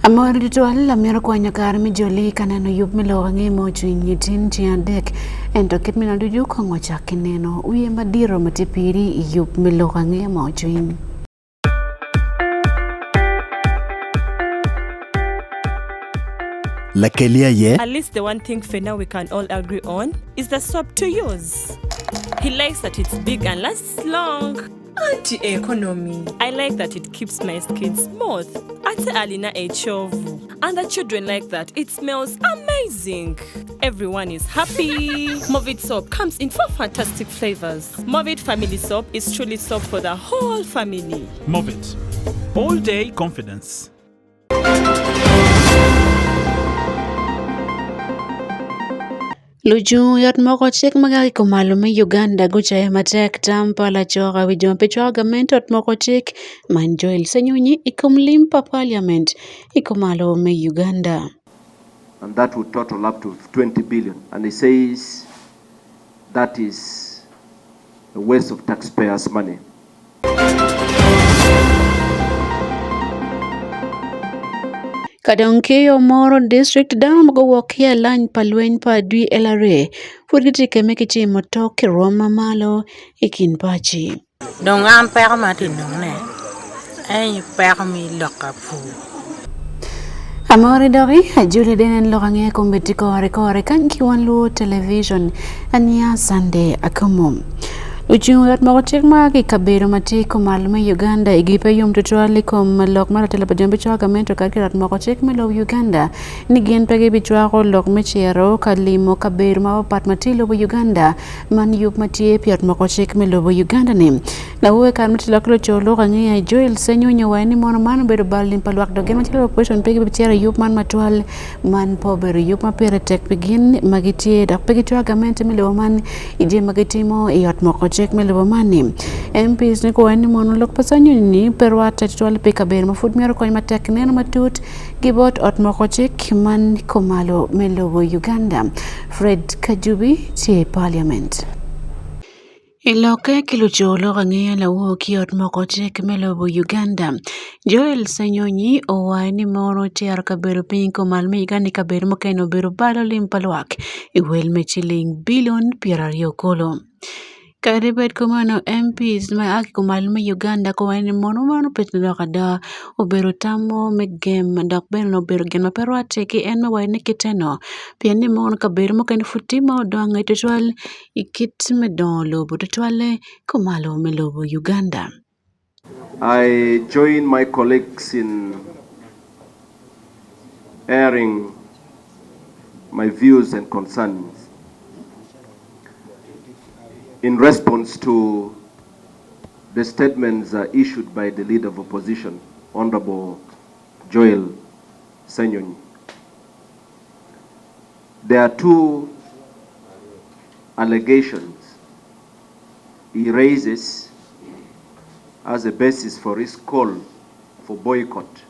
Amor tutwal amito kwanyo kare me joli ka neno yub me lok ange mo cwiny tin ceng adek ento kit meno ducu kong wacak ki neno wiye madito ma tye piri i yub me lok ange mo cwiny. Lakeli aye. At least the one thing Fena we can all agree on is the soap to use. He likes that it's big and lasts long. Anti economy. I like that it keeps my skin smooth. Ate alina ekyovu. And the children like that it smells amazing. Everyone is happy. Movit soap comes in four fantastic flavors. Movit family soap is truly soap for the whole family. Movit. All day confidence. Lucung yot moko cik ma gia ki kumalo me Uganda gucayo matek tam pa lacok awi jo ma pe cwako gamente ot moko cik man Joel Ssenyonyi i kom lim pa paliament i kumalo me Uganda. And that would total up to 20 billion. And he says that is a waste of taxpayers' money. Ka dong ki i Omoro District, dano ma guwok ki i alany pa lweny pa adwi LRA pud gitye ka kemme ki cimo tok ki rwom mamalo i kin paci. Dong an peko ma atye ka nongone en aye peko me lok apur. Amore doki ajoli denen lok ange kombeddi kore kore kany ki wan luo television ania Sunday akomo. Ocungo yot moko cik ma ki kabedo ma tye kumalo me Uganda igi pe yom tutwal i kom lok ma latela pa jami cwako gamente okar ki ot moko cik me lobo Uganda ni gin pe gibicwako lok me cito ka limo kabedo mapapat ma tye i lobo Uganda man yub ma tye pi ot moko cik me lobo Uganda ni. Lawowe kare ma tye lok ki luco lok angeya Joel Ssenyonyi owaco ni mono man obedo bal lim pa lwak dok gin macalo opposition pe gibicito i yub man matwal. Man pe obedo yub ma pire tek pi gin ma gitye dok pe gicwako gamente me lobo man i jami ma gitimo i ot moko cik me lobo man ni. MPs ni kowaco ni mono lok pa Ssenyonyi ni pe rwatte tutwal pi kabedo ma pud myero kony matek neno matut gi bot ot moko cik man kumalo me lobo Uganda. Fred Kajubi tye i parliament. I lokke ki luco lok angeya lawor ki ot moko cik me lobo Uganda, Joel Ssenyonyi owaco ni mono cito kabedo piny kumal me Uganda i kabedo mukene obedo balo lim pa lwak i wel me ciling bilion 20 kulu. Kadi bed kumeno, MPs ma a ki kumal me Uganda guwaco ni mono meno pe lok ada obedo tam mo me gem dok bene obedo gin ma pe rwatte ki en me waco ni kiteno pien ni mono kabedo mukene pud tye ma odongo tutwal i kit me dongo lobo tutwalle kumalo me lobo Uganda. I join my colleagues in airing my views and concerns in response to the statements uh, issued by the leader of opposition, Honorable Joel Ssenyonyi. There are two allegations he raises as a basis for his call for boycott.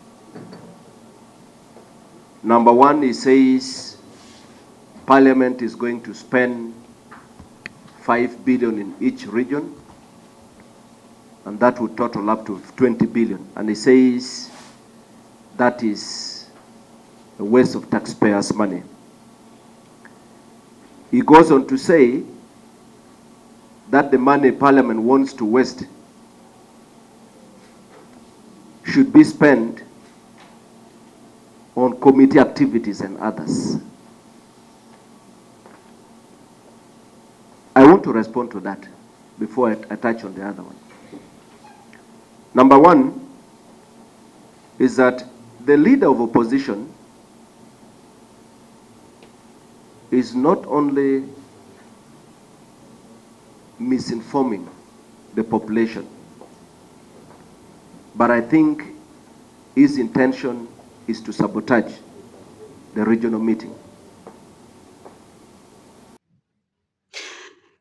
Number one, he says Parliament is going to spend 5 billion in each region, and that would total up to 20 billion. And he says that is a waste of taxpayers' money. He goes on to say that the money Parliament wants to waste should be spent on committee activities and others. I want to respond to that before I, I touch on the other one. Number one is that the leader of opposition is not only misinforming the population, but I think his intention is to sabotage the regional meeting.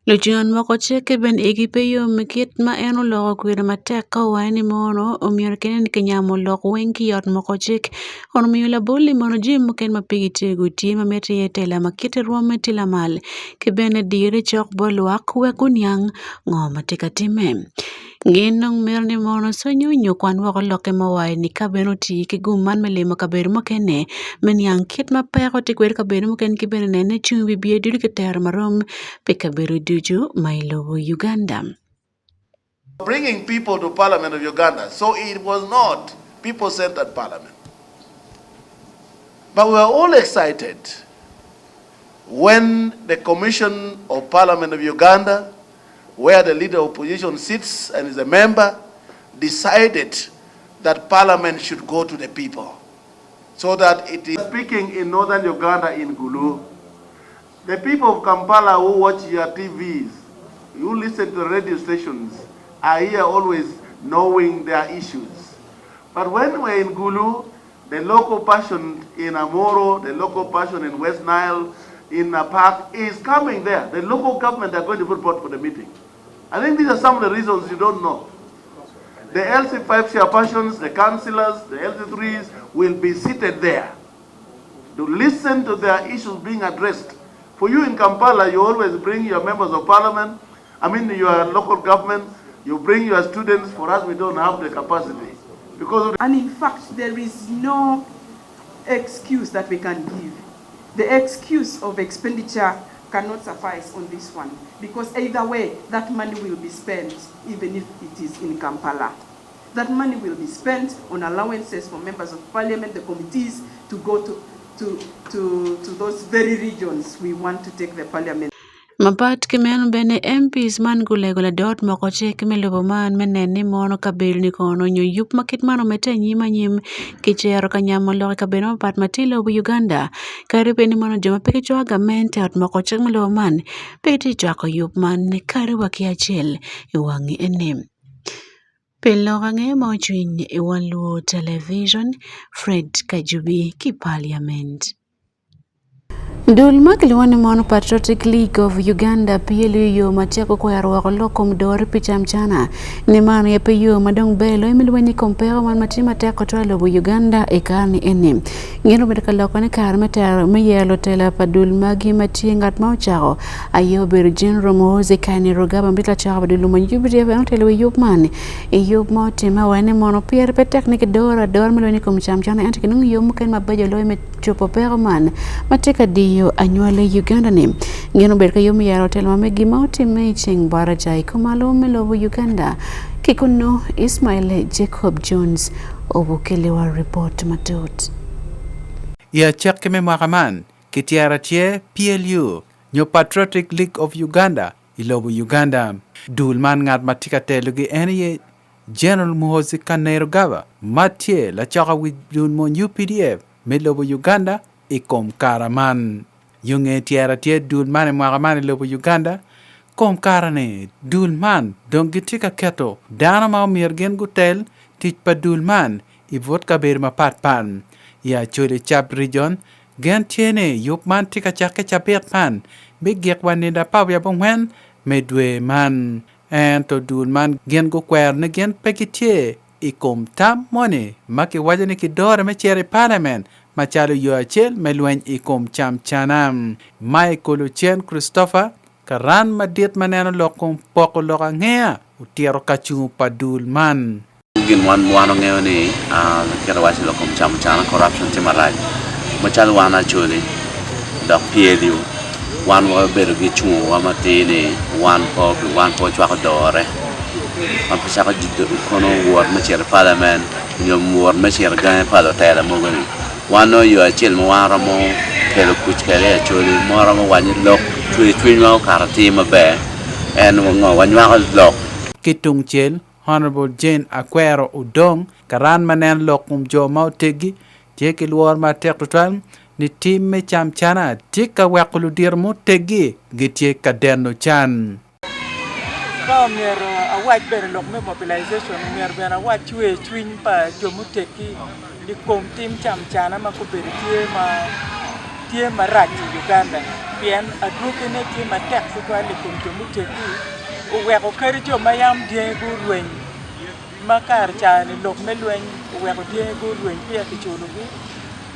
Lucon moko cikke bene igi pe yom i kit ma en oloko kwede matek ka owaco ni mono omyero kinen kinyamo lok weng ki i ot moko cik kun omiyo labol ni mono jami mukene ma pe gitye tye ma mitte iye tela ma kite rwomme tye lamal ki bene dire cok bot lwak wek guniang ngo ma tye ka timme. Gin dong mito ni mono sonyo nyo kwan woko lokke ma owaco ni ka bene oti ki gum man me limo kabedo mukene me niang kit ma peko tye kwede kabedo mukene ki bene nene cung wi bye ducu kitero marom pi kabedo ducu ma i lobo Uganda. Bringing people to parliament of Uganda so it was not people centered parliament but we were all excited when the commission of parliament of Uganda where the leader of opposition sits and is a member decided that parliament should go to the people so that it is speaking in northern Uganda in Gulu. The people of Kampala who watch your TVs, who listen to the radio stations, are here always knowing their issues. But when we're in Gulu, the local person in Amoro, the local person in West Nile, in Park is coming there. The local government are going to put for the meeting. I think these are some of the reasons you don't know. The LC5 chairpersons, the councillors, the LC3s will be seated there to listen to their issues being addressed. For you in Kampala, you always bring your members of parliament, I mean your local government, you bring your students. For us, we don't have the capacity. Because and in fact, there is no excuse that we can give. The excuse of expenditure cannot suffice on this one, because either way, that money will be spent, even if it is in Kampala. That money will be spent on allowances for members of parliament, the committees, to go to, to, to, to those very regions we want to take the parliament. Mapat ki meno bene MPs man gulego ladot moko cik me lobo man me neno ni mono kabedo ni kono nyo yub ma kit man omedde anyim anyim ki cero ka nyamo lok i kabedo mapat ma tye i lobo Uganda kadi bed ni mono jo ma pe gicwako gamente ot moko cik me lobo man pe gitye cwako yub man kadi wa ki acel i wangi eni. Pi lok ange ma ocwiny i wan luo television Fred Kajubi ki Parliament. Dul ma kilwongo ni Mono Patriotic League of Uganda PLU yo ma ceko kwero woko lok kom dore pi camcana ni man aye pe yo ma dong ber loyo me lweny i kom peko man ma tye matek otwero lobo Uganda i kare-ni eni. Gin obedo ka loko ni kare me tero me yero lutela pa dul magi ma tye ngat ma ocako aye obedo General Muhoozi Kainerugaba ma lacako pa dul lumony UPDF en otelo wi yub man i yub ma otimme wa ni mono pyere pe tek ni kidoro adora me lweny i kom camcana ento kinongo yo mukene mabeco loyo me cobo peko man ma tye ka diyo anywali i Uganda ni. Gin obedo ka yom yero telo ma megi ma otimme i ceng baraja i kumalo me lobo Uganda. Ki kunnu Ismail Jacob Jones obukeliwa ripot matut. I acakki me mwaka man, kityero atyer PLU nyo Patriotic League of Uganda i lobo Uganda. Dul man ngat ma tye ka telogi en aye General Muhoozi Kainerugaba ma tye lacoka wi dul mony UPDF me lobo Uganda i kom kara man. Yo nge tyero atyer dul man i mwaka man i lobo Uganda, kom kara ni dul man dong gitye ka keto dano ma omyero gin gutel tic pa dul man i but kabedo mapat pat. I Acholi Sub Region, gen tye ni yub man tye ka cakke cabit man bigik wa nino 14 me dwe man. Ento dul man gin gukwero ni gin pe gitye i kom tam moni ma kiwaco ni kidore me cito i palament macalo yo acel me lweny i kom camcana. Michael Ocen Christopher, karan madit ma neno lok kom poko lok angeya, otito ka cungo pa dul man. Gin wan wan wangeyo ni kit awaco lok kom camucana corruption tye marac macalo wan Acholi dok PLU wan wabedo ki cungo wa matir ni wan pe wacwako dore wan pe wacako kono wot me cito i palament nyo wot me cito i gangi pa lutela mogo ni wan nongo yo acel ma wan romo kelo kuc kwede i Acholi ma waromo waco ni lok cwercwinywa okato atir maber en ngo wanywako lok. Ki tungcel, Honourable Jane Akwero Odong, karan ma neno lok kom jo ma oteggi, tye ki lworo matek tutwal ni tim me camcana tye ka weko ludito muteggi gitye ka deno can. Ka omyero awac bene lok me mobilization, omyero bene awac cwer cwiny pa jo muteggi i kom tim camcana ma kobedo tye ma tye marac i Uganda pien adwogine tye matek tutwal i kom jo muteggi oweko kadi jo ma yam dyangi gurweny ma kare ca-ni lok me lweny oweko dyangi gurweny peya kiculogi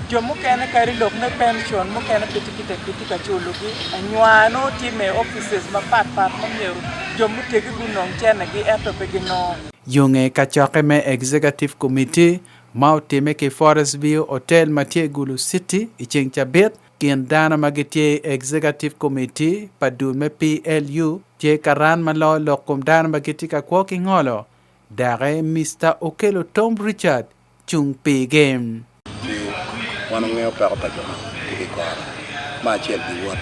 jo mukene kadi lok me pension mukene pe tye ka culogi anywar nongo timme i opices mapatpat ma myero. jo muteggi gunong cenegi ento pe ginongo. Yunge kacokke me Executive Committee ma otimme ki Forest View Hotel ma tye i Gulu City i ceng cabit, kin dano ma gitye i Executive Committee pa dul me PLU tye karan ma loyo lok kom dano ma gitye ka kwo ki ngolo, daki Mister Okello Tom Richard cung pigi. Ci wan wangeyo peko pa jo ma tye ki goro me acel giwot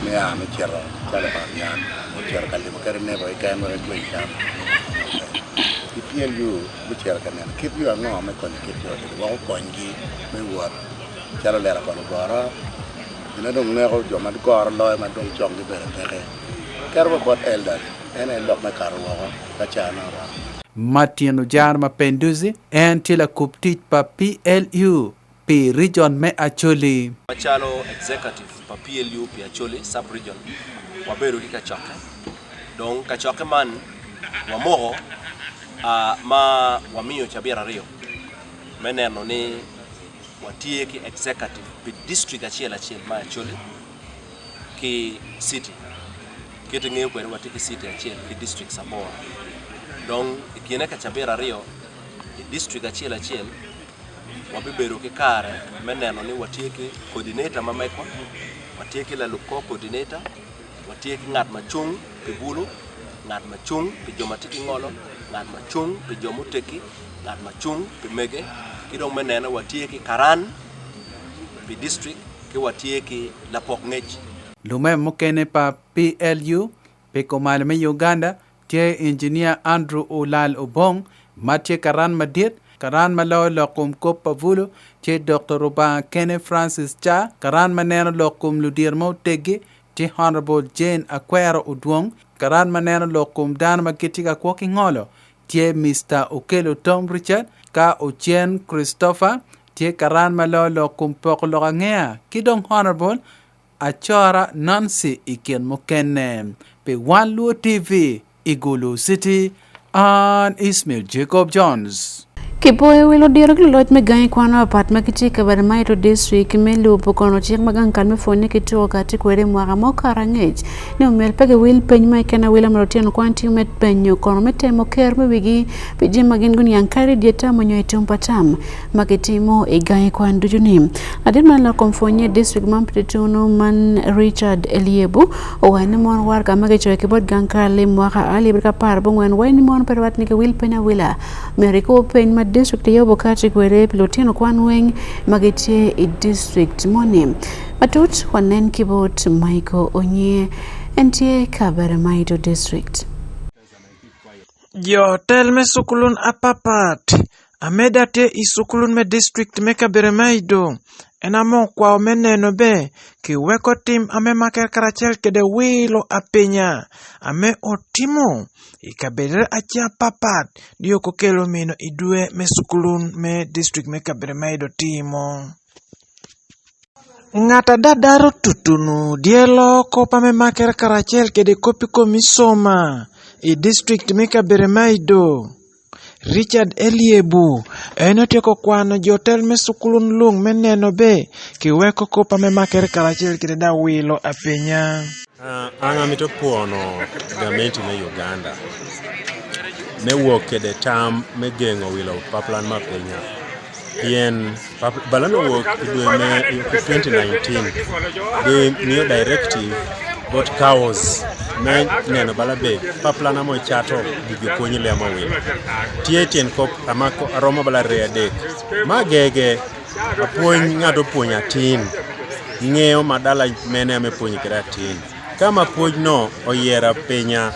me a me cito calo i ot yat nyo cito ka limo kadi nebo keken wek egwel cam ki PLU gucito ka neno kit yo ango me konyo kit jo eni wek okonygi me wot calo lela pa lugoro gin dong neko jo ma goro loyo ma dong cokgi bene peke keto wa bot elders en aye lok me kato woko ka ca nongo oromo. Martin Ojara Mapenduzi, en tye lakub tic pa PLU pi region me Acholi. Macalo Executive pa PLU pi Acholi Sub-Region, wabedo ki kacokke. Dong kacokke man wamoko ma wamiyo cabit aryo me neno ni watye ki Executive pi district acel acel me Acholi ki city. Kit ingeyo kwede watye ki citi acel ki districts aboro. Dong i kine ka cabit aryo i district acel acel wabibedo ki kare me neno ni watye ki coordinator ma megwa, watye ki lalub kor coordinator, watye ki ngat ma cung pi bulu, ngat ma cung pi jo ma tye ki ngolo, ngat ma cung pi jo muteggi, ngat ma cung pi mege, ki dong me nene watye ki karan pi district ki watye ki lapok ngec. Lumem mukene pa PLU pi kumalo me Uganda tye Injinia Andrew Olal Obong ma tye karan madit, karan ma loyo lok kom kop pa bulu tye Doktor Rubanga Kene Francis Cha, karan ma neno lok kom ludito ma oteggi tye Honourable Jane Akwero Odwong, karan ma neno lok kom dano ma gitye ka kwo ki ngolo tye Mister Okello Tom Richard, ka Ocen Christopher tye karan ma loyo lok kom poko lok angeya ki dong Honourable Acora Nancy i kin mukene. Pi Wan Luo TV i Gulu City, an Ismail Jacob Jones. Kipoyo wi ludiro ki luloc me gangi kwan mapat ma gitye i kabedo ma ito district me lubo kono cik ma gang kal me pwonye ki tuko kati kwede i mwaka ma okato angec ni omyero pe giwil peny ma keken awila ma lutino kwan tiyo me penyo kono me temo ker me wigi pi jami ma gin guniang kadi i dye tam onyo i tum pa tam ma gitimo i gangi kwan ducu ni ladit man lakom pwonye i district man pite tunu man Richard Eliebu owaco ni mon warga ma gicoyo ki bot gang kal i mwaka alip aryo ki apar abongwen waco ni mon pe rwat ni giwil peny awila myero ikubo peny ma district aye obokati kwede pi lutino kwan weng ma gitye i district moni. Matut wanen ki bot Michael Onye en tye kabedo ma ito district. Jo tel me cukulun apapat ameda tye i cukulun me district me kabedo me Aido en ame okwao me neno be kiweko tim ame makere karacel kede wilo apinya ame otimo i kabedere acel apapat dio kokelo mino i dwe me cukulun me district me kabedo me Aido timo. Ngat adadaro tutunu dyelo kop ame makere karacel kede kop i kom icoma i dictrict me kabedo me Aido, Richard Eliebu en otyeko kwano jo tel me cukulun lung me neno be kiweko kop ame makere karacel kede da wilo apenya. An amito pwono gamenti me Uganda me wok kede tam me gengo wilo paplan ma pinya pien bala me wok i dwe me 2019 gimiyo directive bot CAOs me neno bala be paplan amo cato gi jopwony lemo wilo. Tye tyen kop ama romo bala aryo adek ma gege Apwony ngat opwonyo atin ngeyo ma dala mene ame pwonyo kede atin. Ka ma pwony no oyero apinya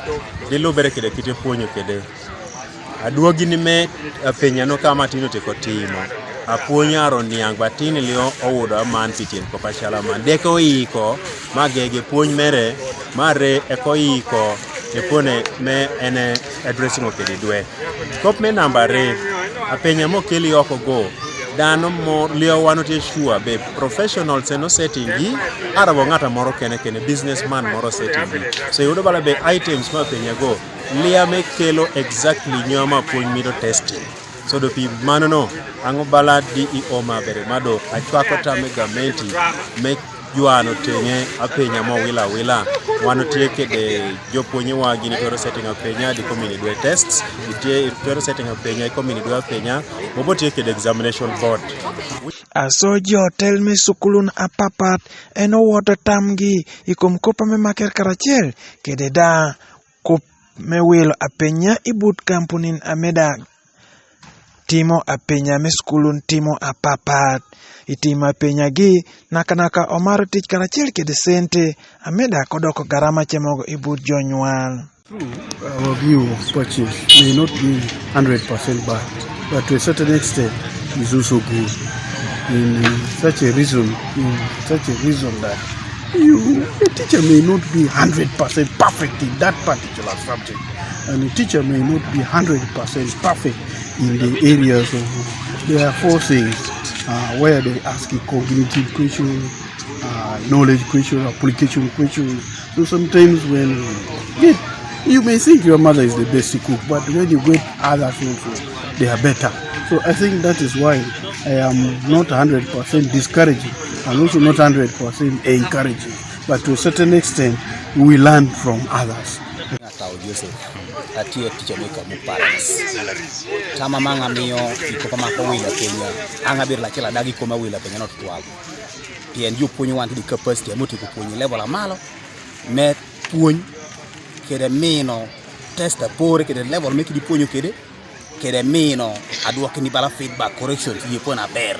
gilubere kede kite pwonyo kede. Adwogi ni me apinya no ka ma atin otyeko timo apwony aro niang ba atin lio owudo aman pi tyen kop acalo aman deke oyiko ma gege pwony mere ma re eka oyiko epwone me ene addressing okede dwe. Kop me namba re, apenya mo keli oko go, dano mo lio wan otie sure be professionals eno setting gi, arabo ng'ata moro kene kene businessman moro setting gi. So yudo bala be items ma apenya go, lia me kelo exactly nyo ma puonj mito testing. So do pi mano no, ang'o bala DEO mabere mado achwako tame gamenti me. jwano tenge apenya ma owilo awila. Wan watye kede jopwonyewa gin itwero setting apenya di komini dwe tests, itye itwero setting apenya ikomini dwe apenya, bobo tye kede examination board. Aco jo tel me cukulun apapat en owoto tamgi i kom kop me maker karacel kede daa kop me wilo apenya i but kampunin ameda timo apenya me cukulun timo apapat. I timo apenyagi, nakanaka omaro tic karacel kede cente ameda kodoko garama ce mogo i but jo nywal. Our view of purchase may not be 100% bad, but to a certain extent is also good. In such a reason, in such a reason that you, a teacher may not be 100% perfect in that particular subject, and a teacher may not be 100% perfect in the areas of. There are four things uh, where they ask a cognitive question, uh, knowledge question, application question. So sometimes when you get, you may think your mother is the best cook, but when you get others also, they are better. So I think that is why I am not 100% discouraging and also not 100% encouraging. But to a certain extent, we learn from others. Atao Joseph, atye tica me Kamuk Palace. Tama ma ang amiyo i kop amako wil apenya, ang abedo lacel adag i kom awil apenya no tutwal. Pien jopwony wan tye di capacity ame otyeko pwonyo i level amalo me pwony kede mino test apore kede level me kidi pwonyo kede kede mino adwoki ni bala feedback corrections ye pwony aber.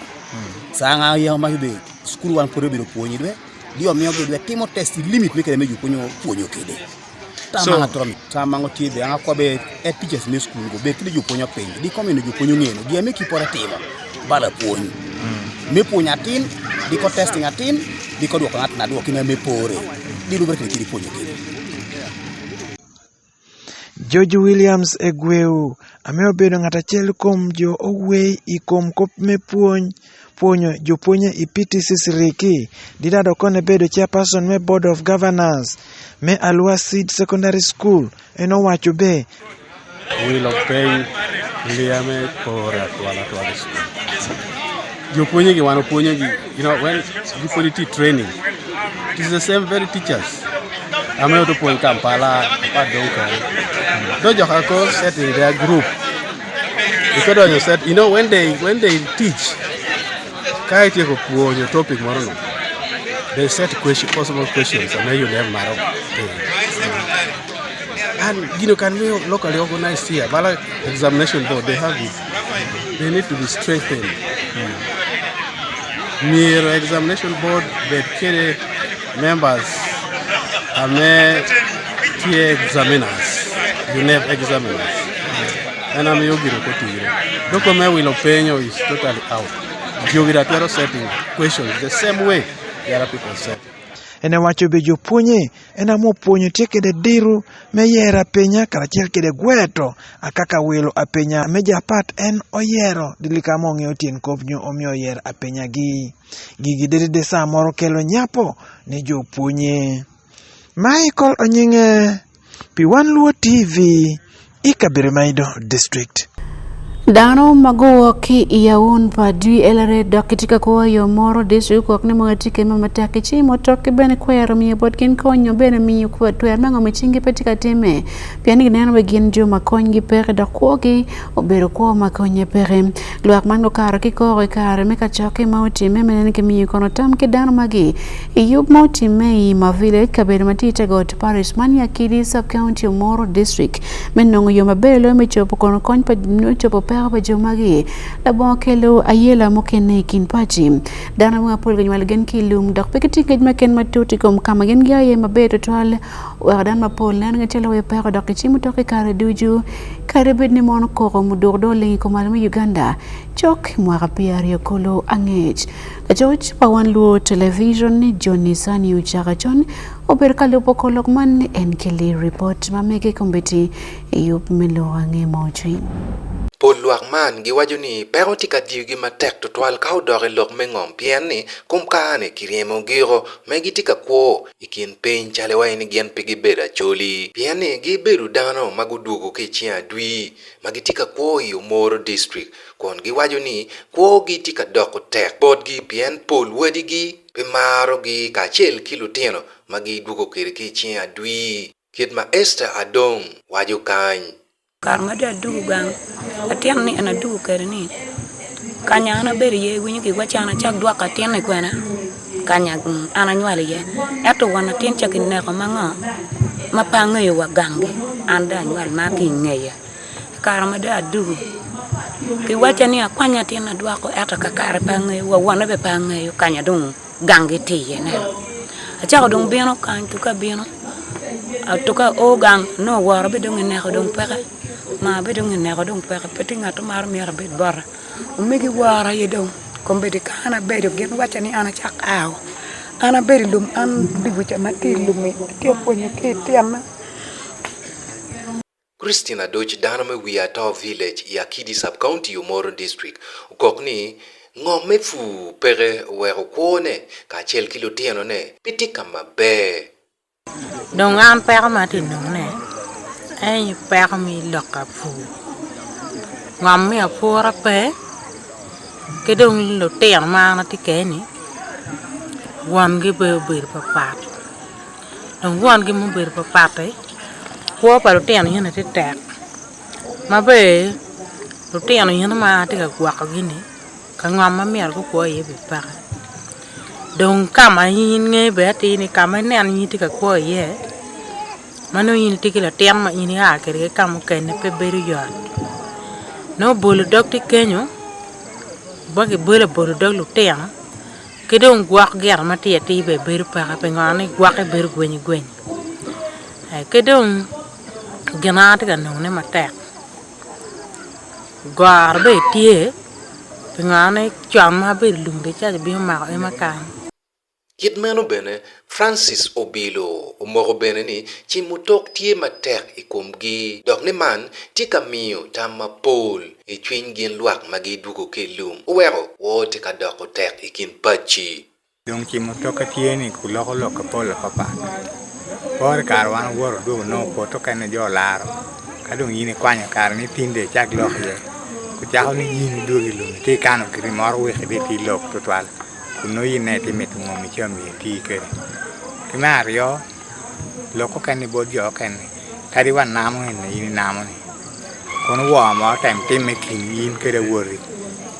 Sa nga ma be school wan pwod obedo pwonyo dwe di omiyo gi dwe timo test i limit me kede me jopwony pwonyo kede. So- Tam ma tye be an akwabe e teachers me school go bed kede jopwony opiny di komino jopwony ongeno gi ame kipore timo bala pwony me pwonyo atin di ko testing atin di ko dwoko ngat na dwoki na me pore di lubere kede kidi pwonyo kede. George Williams Egweu, ame obedo ngat acel kom jo owei i kom kop me pwony pwonyo jopwonye i PTC Siriki, Didad Okone bedo chairperson me Board of Governors me Alua Seed Secondary School, en owaco be. Wilo piny liya me pore atwal atwal i cukul. Jopwonye gi wan opwonyo gi, you know, when gipwonyo ti training, it is the same very teachers. Ame oto pwony Kampala, pa dong kene. Do joka ko set in their group. Ikodonyo set, you know, when they when they teach, ka itieko puonjo topic moro no, they set question, possible questions and then you never maro. And you know, can we locally organize here? Bala examination board, they have it. They need to be strengthened. Near examination board, they carry members, ame tie examiners, UNEB examiners. En ame yogiro kotire. Doko me wilo penyo is totally out. Jogira twero setting questions the same way the other people set. En owaco be jopwonye en ame opwonyo tye kede diro me yero apenya karacel kede gweto akaka wilo apenya me japat en oyero dili ka ma ongeo tyen kop nyo omiyo oyero apenya gi. Gigi dedede sa moro kelo nyapo ne jopwonye. Michael Onyinge pi Wan Luo TV i kabedo ma Ido District. Dano ma guwok ki i awun pa DLRA dok gitye ka kwo i Omoro District gwok ni mogo tye kema matek ki cimo tok ki bene kwero miyo bot gin konyo bene miyo twer me ngom i cingi pe tye ka time pien ni gineno ni gin jo ma konygi peke dok kwogi obedo kwo ma konye peke. Lwak man gukato ki koko i kare me kacokke ma otimme me neno kimiyo kono tam ki dano magi i yub ma otimme i Ma Village, kabedo ma tye i te got Parish man i Akidi Sub-County Omoro District me nongo yo maber loyo me cobo kono kony pa cobo peko pa jo magi labongo kelo ayela mukene i kin paci. Dano mapol ginywalo gin ki i lum dok pe gitye ki ngec meken matut i kom ka ma gin gia iye maber tutwal weko dano mapol neno gin calo peko dok gicimo tok i kare ducu kadi bed ni mono koko muduk dong oling i kom malo me Uganda cok mwaka pyeraryo kulu angec. Lacoc pa Wan Luo Television ni Johnny Sani Ocaka con obedo ka lubo kor lok man en keli ripot ma mege kombeddi i yub me lok ange ma ocwiny. Pol lwak man giwaco ni peko tye ka diyogi matek tutwal ka odok i lok me ngom pien ni kom kare-ni kiryemo giko ma gitye ka kwo i kin piny calo iwaci ni gin pe gibedo acholi pien ni gibedo dano ma gudwogo ki i ceng adwi ma gitye ka kwo i Omoro District kun giwaco ni kwogi tye ka doko tek botgi pien pol wadigi pe marogi kacel ki lutino ma gidwogo kwede ki i ceng adwi kit ma Esther Adong waco kany. Kare ma dong adwogo gang, latin ni en adwogo kwede ni, kanya an abedo iye iwinyo giwaco an acak dwoko atin-ni kwene kanya an anywalo iye ento won atin ca kineko ma ngo ma pe angeyo wa ganggi an dong anywal ma ki ingeye i kare ma dong adwogo kiwacca ni akwany atin adwoko ento kakare pe angeyo wa wonne bene pe angeyo kanya dong ganggi tye iye neno. Acako dong bino kany tuk abino tuk ao gang nongo woro bene dong ineko dong peke mar bene dong ineko dong peke pe tye ngat maro myero abed bota omegi woro aye dong kombeddi ka an abedo gin wacca ni an acak ao an abedo i lum an diwica ma tye i lum-mi atye ka pwonyo ki i tyena. Christine Adoc dano me Wi Ato Village i Akidi Sub-County, Omoro District okok ni ngom me pur peke oweko kwone kacel ki lutinone pe tye ka maber. Dong an peko ma atye ka nongone en aye peko me lok pur ngom me apura pe ki dong lutino ma an atye kwede-ni wongi bene obedo papat. Dong wongi ma obedo papat-ti, kwo pa lutino eni tye tek ma bene lutino eni ma atye ka gwokogi-ni ka ngom ma myero gukwo iye bene peke dong ka ma in ingeyo bene atir ni ka ma ineno in itye ka kwo iye ma nongo in itye ki latin ma in ia kwede ki ka mukene pe bedo yot nongo bolo dog tye kenyo ma kibolo abolo dog lutino. Ki dong gwok gire ma tye atir bene bedo peke pingo ni gwokke bedo gwenyi gwenyi ki dong gin ma atye ka nongone matek goro bene tye pingo ni con ma abedo i lum ca bino mako ema kany. Kit meno bene, Francis Obilo omoko bene ni cimo tok tye matek i komgi dok ni man tye ka miyo tam mapol i cwiny gin lwak ma gidwogo ki i lum oweko woo tye ka doko tek i kin pacci. Dong cimo tokke tye ni kuloko lok mapol apapat. Pore kare wan owoto odwogo nongo poto kene jo olaro ka dong in ikwanyo kare ni tin dong icak lok iye kucako ni in idwogo i lum iti ikano giri moro wiki dong iti ilok tutwal kun nongo in ne iti mito ngom icam iye iti kwede. Ki me aryo lok okene bot jo okene Kadi wa namo eni in inamo ni kono woo mo otem timme i kin in kede awoti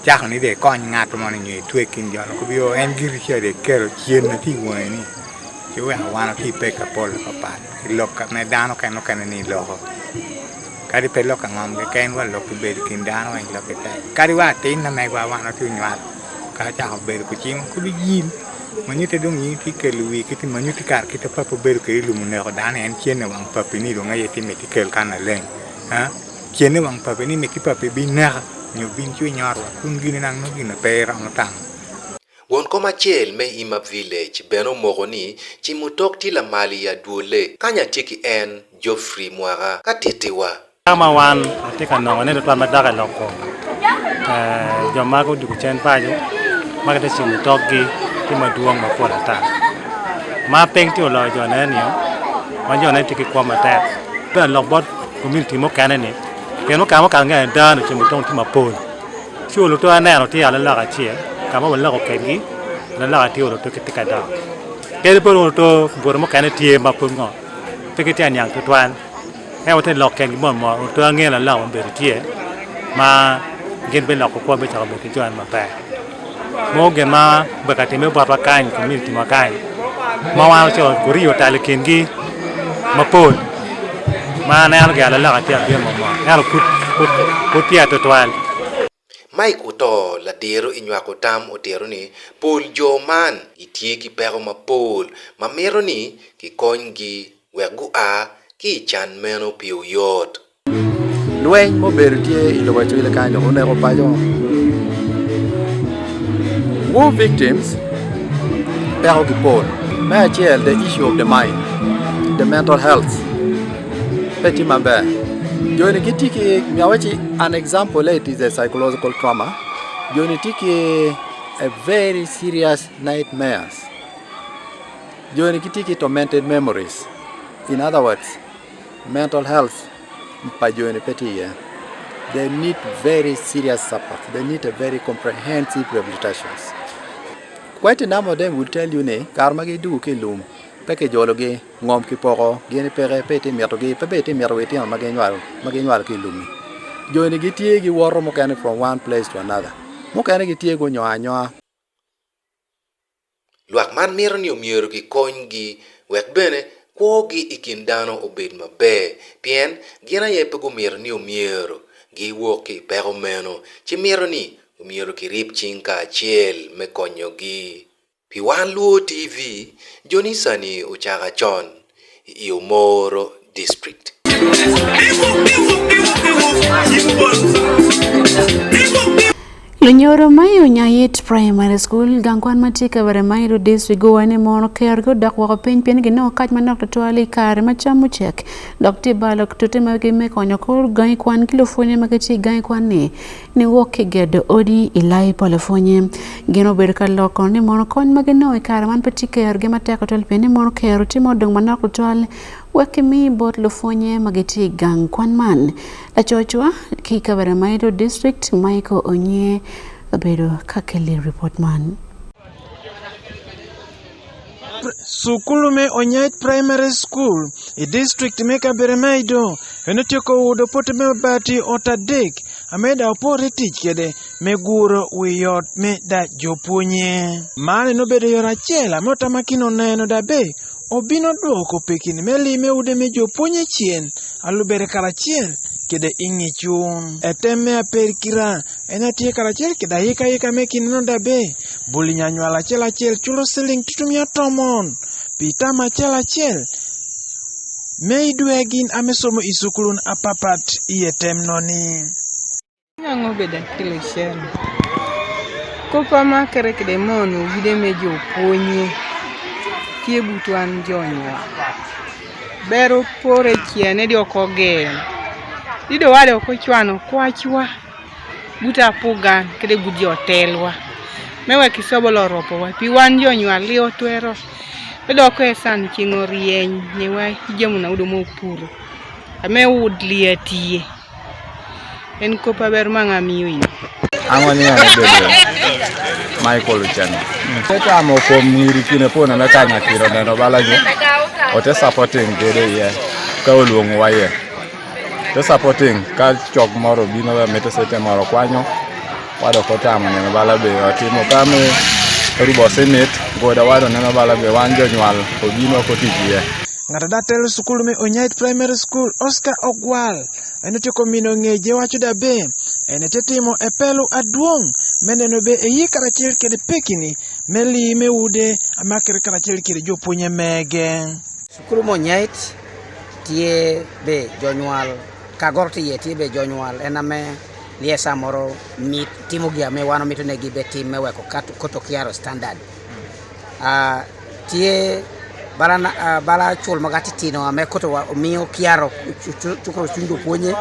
cako ni dong ikony ngat moni nyo itwe kin jo ni oo en giri ca dong iketo cen na tye i wangi ni ci oweko wan watye i peko mapol papat i lok me dano kene mukene ni iloko kadi pe lok angom keken wa lok bedo i kin dano weng lokke tek kadi wa atin na megwa wan watye onywalo ka ocako bedo kucimo kodi in Ma nyutte dong in itye kelo wii kiti ma nyutti kare kite papi obedo kwede i lum oneko dano en cene wang papi ni dong aye tye miti kel kan maleng aa cene wang papi ni miti papi bin neka nyo bin ci inyorwa kun gini nang nongo gin ma pe iromo tamo. Won kom acel me Ima Village bene omoko ni cimo tok tye lamal i adwolle kanya tye ki en Geoffrey Mwaka ka tittiwa. Ka ma wan watye ka nongone tutwal ma dok i lok kom jo ma gudwogo cen paco ma gitye ka cimo tokgi tye madwong mapol ata ma piny tye oloyo jone nio ma jone tye ki kwo matek bene lok bot komuniti mukene ni pien mukene mukene nge ada ni cimo tok tye mapol ci oluto aneno tye alaloka acel ka ma waloko kwedgi alaloka tye oluto tye ka dok kadi bed oluto kabuto mukene tye ma pud ngo pe gitye ka niang tutwal. Ento watye ka lok kengi mot mot otwero ange lalok ma obedo tye ma gin biloko kwo bicako bedo ki jo eni maber. Mogo gin ma obedo ka timme botwa kany i komuniti wa kany ma wan waco oriyo tal i kingi mapol ma aneno gire alaloka tye abino mot mot ento pud peya tutwal. Mike oto ladiro i nywako tam otito ni pol jo man gitye ki peko mapol ma mito ni kikonygi wek gua ki i can meno pi oyot. Lweny ma obedo tye i lobo Acholi kany dok oneko paco. War victims peko gi pol. Me acel the issue of the mind, the mental health pe tye maber. Joni gitye ki, myero awaci an example it is a psychological trauma, joni tye ki a very serious nightmares, joni gitye ki tormented memories, in other words mental health pa joni pe tye iye, they need very serious support, they need a very comprehensive rehabilitations. Quite a number of them will tell you ni kare ma gidwogo ki i lum pe kijologi. Ngom kipoko, gin peke, pe itye mitogi, pe bene itye mito wa litino ma ginywalo, ma ginywalo ki i lum-mi. Jo-ni gitye giwoto mukene from one place to another, mukene gitye gunyongo anyonga. Lwak man mito ni omyero gikonygi wek bene kwogi i kin dano obed maber, pien gin aye pe gumito ni omyero giwok ki i peko meno, ci mito ni omyero kirib cing kacel me konyogi. Pi wan Luo TV, Jonisani ocaka con i Omoro District. Lunyoro ma i Onyayit Primary School, gang kwan ma tye i Kabare Mairo District guwaco ni mono kergi odok woko piny pien ginongo kac manok tutwal i kare ma cam ocek dok tye balo tute magi me konyo kor gangi kwan ki lupwonye ma gitye i gangi kwan-ni. Niwok ki gedo odi i lai pa lupwonye. Gin obedo ka loko ni mono kony ma ginongo i kare man pe tye kerogi matek tutwal pien ni mono kero tye ma odong manok tutwal wek kimi bot lupwonye ma gitye i gang kwan man. Lacocwa ki i Kaberamaido District Michael Onye obedo ka keli ripot man. Cukulu me Onyait Primary School i district me Kaberamaido en otyeko wudo pote me bati ot adek Ameda opore tic kede me guro wi ot me da jopwonye. Man en obedo yore acel ame Otamakin oneno da be obino dwoko pekini me lim me ude me jopwonye cen alubere karacel kede ingi cun. Etem me aper kira en atye karacel kede ayikayika me kineno da be buli nyanywal acel acel culo ciling tutumia tomon pi tam acel acel. Me idwe gin ame somo i cukulun apapat iye tem noni. Ango obedo Akilo Ceno? Kop amakere kede mono owide me jo pwonye tye but wan jo nywal. Ber opore cene di ok ogeno. Di do wade ok ocwano kwacwa. But apugan kede but jo telwa me wek icobo loropowa pi wan jo nywal liwa twero me dok ecan ceng oryeny niwa ki jami na udo mo opuro ame ud lyet iye en kop aber ma nga miyo ini. Ango ni an obedo Michael Ochano. Te tamo kom ngiri kine pona me kanya kiro neno bala nyo ote supporting gedo iye ka olwongowa iye. Te supporting ka cok moro obino ka mito cente moro kwanyo wadok otamo neno bala be otimo ka me rubo cement goda wado neno bala be wan jonywal obino ok otic iye. Ngat ada telo cukul me Onyait Primary School, Oscar Ogwal, en otyeko mino ngeye waco da be en etye timo epelu adwong me neno be eyi karacel kede pekini me lii me ude amakere karacel kede jopwonye mege. Cukulu me Onyait tye be jo nywal ka goro tye iye tye be jo nywal en ame lye ca moro mit timo gin ame wan wamito ni gibe tim me weko koto kyaro standard tye bala cul ma titino ame koto miyo kyaro cukuro cwiny lupwonye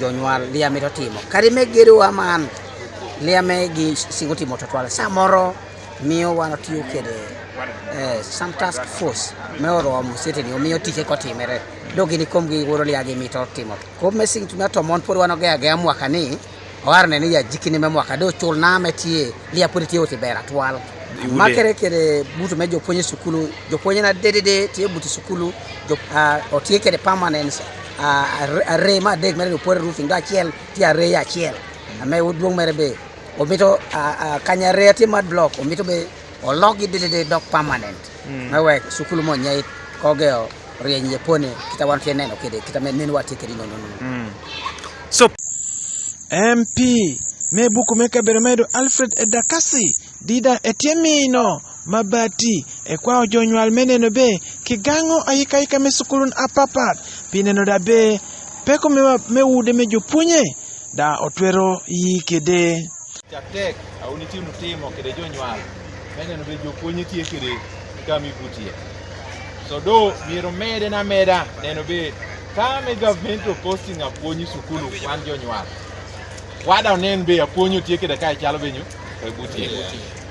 jo nywal lye mito timo kadi me gedowa man lye ame gicingo timo twatwal ca moro miyo wan watiyo kwede some task force me oromo city ni omiyo ticce ko timere dong gin ikomgi giworo lia gimito timo kop me cing me to mon pud wan ogeyo ageya mwaka ni oaro neno i ajikini me mwaka dong ocul na me tye lia pud tye oti ber atwal makere kede buto me jopwony i cukulu jopwonye na dedede tye buto i cukulu otye kede permanent array me adek mere opore roofing dong acel tye array acel ame dwong mere be Omito kanya areya tye mud block omito be olokgi dididi dok permanent me wek cukulu mo onyait koge oryeny iye pone kita wan tye neno kede kita me neno wa tye kede nono. MP me buku me kabedo medo Alfred Edakasi dida etye mino mabati ekwao jo nywal me neno be ki gango ayikayika me cukulun apapat pi neno da be peko me wude me jopwonye Da otwero yi kede. Catek awuni tye nutimo kede jo nywal me neno be jo pwonye tye kede ka mi but iye. So do myero mede na meda neno be Ka me gavment o posting apwony i cukulu wan jo nywal. Wada onen be apwony otye kede ka icalo benyo pe buti.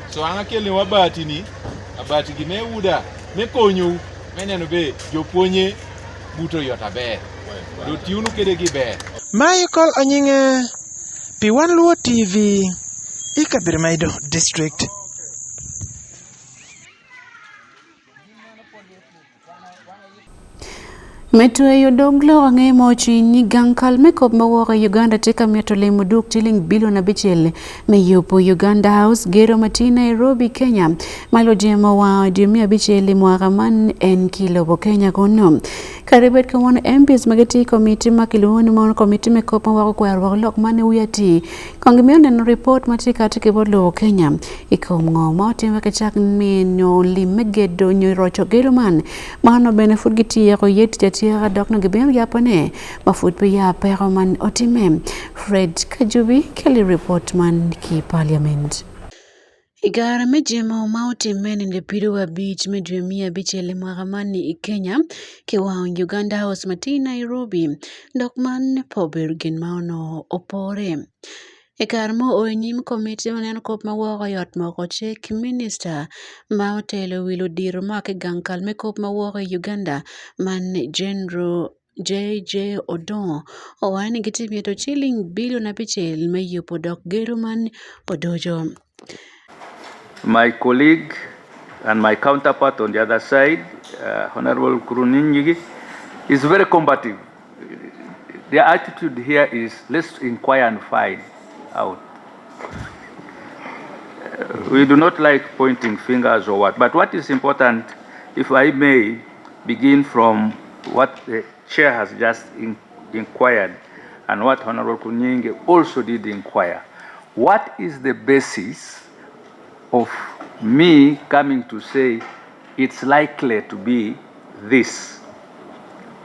So an akelni wa bati ni abati gi me uda me konyo me neno be jopwonye buto yot aber. Do tiunu kede gi ber. Michael Onyinge pi Wan Luo TV i kabedo ma Ido District. Me tweyo dog lok ange mo cwiny gang kal me kop ma woko i Uganda tye ka mito limo duk ciling bilion abicel me yubo Uganda House gedo ma tye i Nairobi, Kenya ma lujemo wango dwe me abicel i mwaka man en ki lobo Kenya kono. Kadi bed ka wan MPs ma gitye i komiti ma kilwongo ni mon komiti me kop ma woko kwero woko lok man i wi atir kong gimiyo neno ripot ma tye kati ki bot lobo Kenya i kom ngo ma otimme ki cak miyo lim me gedo nyo roco gedo man mano bene pud gityeko ye tic atyeka dok nongo gibino yapone ma pud pe ya peko man otimme. Fred Kajubi keli ripot man ki parliament. I kare me jemo ma otimme ninde pido abic me dwe miya abicel i mwaka man i Kenya kiwango Uganda House ma tye i Nairobi dok man pe obedo gin ma onongo opore. I kare ma oo i nyim komiti ma neno kop ma woko i ot moko cik, minista ma otelo wi ludito ma ki gang kal me kop ma woko i Uganda man General JJ Odongo owaco ni gitye mito ciling bilion abicel me yubo dok gedo man odoco. My colleague and my counterpart on the other side, Honorable Kurunyingi, is very combative. The attitude here is let's inquire and find out. We do not like pointing fingers or what, but what is important, if I may begin from what the chair has just in, inquired and what Honorable Kunyingi also did inquire. What is the basis of me coming to say it's likely to be this?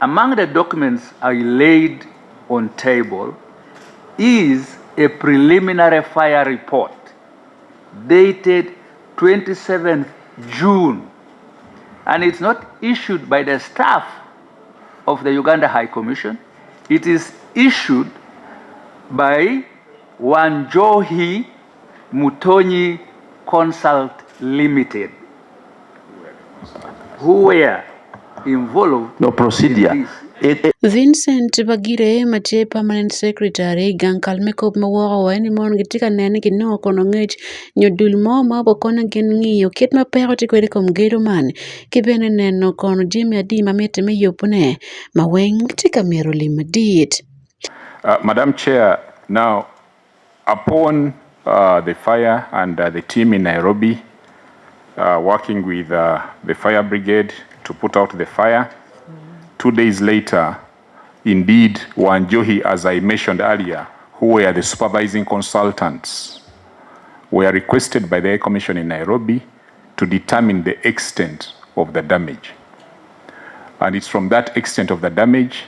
Among the documents I laid on table is a preliminary fire report dated 27th June and it's not issued by the staff of the Uganda High Commission. It is issued by Wanjohi Mutonyi Consult Limited, who were involved No procedure. in this. Vincent Bagire ma tye Permanent Secretary i gang kal me kop ma woko wa ni mon gitye ka nene ki nongo kono ngec nyo dul mo ma obokonyo gin ngiyo kit ma peko tye kwede i kom gedo man ki bene neno kono jami adi ma mitte me yubone ma weng tye ka mito lim madit. Madam Chair, now upon uh, the fire and uh, the team in Nairobi uh, working with uh, the fire brigade to put out the fire, 2 days later, indeed, Wanjohi, as I mentioned earlier, who were the supervising consultants, were requested by the High Commission in Nairobi to determine the extent of the damage. And it's from that extent of the damage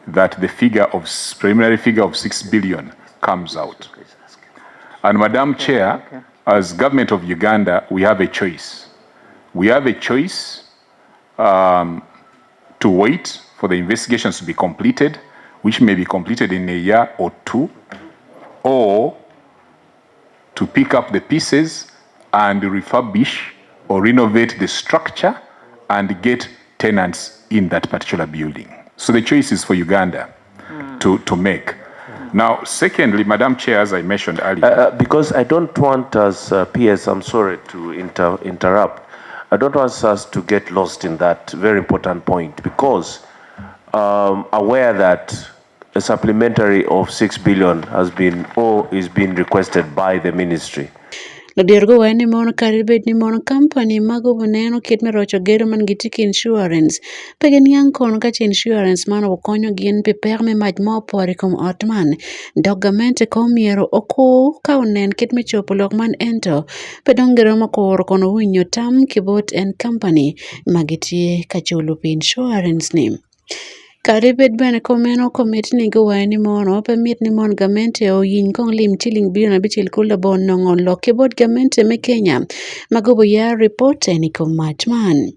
that the figure of preliminary figure of 6 billion comes out. And Madam Chair, as government of Uganda, we have a choice. We have a choice to wait for the investigations to be completed, which may be completed in a year or two, or to pick up the pieces and refurbish or renovate the structure and get tenants in that particular building. So the choice is for Uganda to make. Now, secondly, Madam Chair, as I mentioned earlier... Because I don't want us, PS, I'm sorry to interrupt. I don't want us to get lost in that very important point, because aware that a supplementary of 6 billion has been or is being requested by the ministry. Ludiro guwaco ni mono kadi bed ni mono kampani ma gubineno kit me roco gedo man gitye ki insurance pe giniang kono ka ce insurance man okonyo gin pi peko me mac mo oporo i kom ot man dok gamente ko myero okur ka onen kit me cobo lok man ento pe dong giromo kuro kono winyo tam ki bot en kampani ma gitye ka culo pi insurance ni. Kadi bed bene kumeno komiti ni guwaco ni mono pe mit ni mon gamente oyiny kong lim ciling bilion abicel kulu labongo nongo lok ki bot gamente me Kenya ma gubo ya ripot en i kom mac man.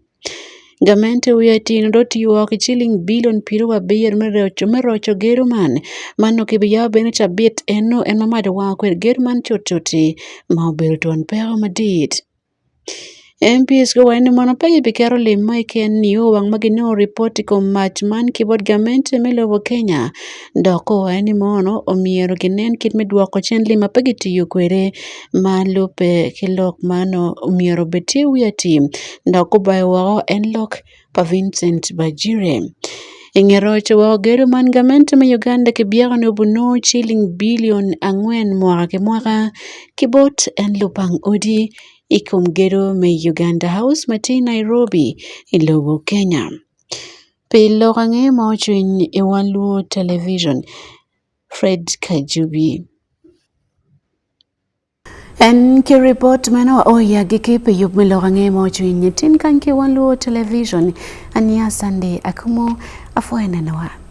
Gamente wiye tino do tiyo ki ciling bilion piro abiro me roco gedo man. Mano kibiyabo bene cabit eno en ma mac owang kwede gedo man cutcuti ma obedo twon peko madit. MPs guwaco ni mono pe gibiketo lim mo keken nio wang ma ginongo ripot i kom mac man ki bot gamente me lobo Kenya dok owaco ni mono omyero ginen kit me dwoko cen lim ma pe gitiyo kwede ma lubbe ki lok man omyero obed tye wiye atir dok gubayo woko en lok pa Vincent Bajire. I nge roco woko gedo man, gamente me Uganda kibyeko ni obinongo ciling bilion angwen mwaka ki mwaka ki bot en lupang odi i kom gedo me Uganda House ma tye i Nairobi i lobo Kenya. Pi lok ange ma ocwiny i wan luo television, Fred Kajubi. En ki ripot meno oya giki pi yub me lok ange ma ocwiny tin kany ki wan luo television ania Sunday akumo afwoyo nenowa.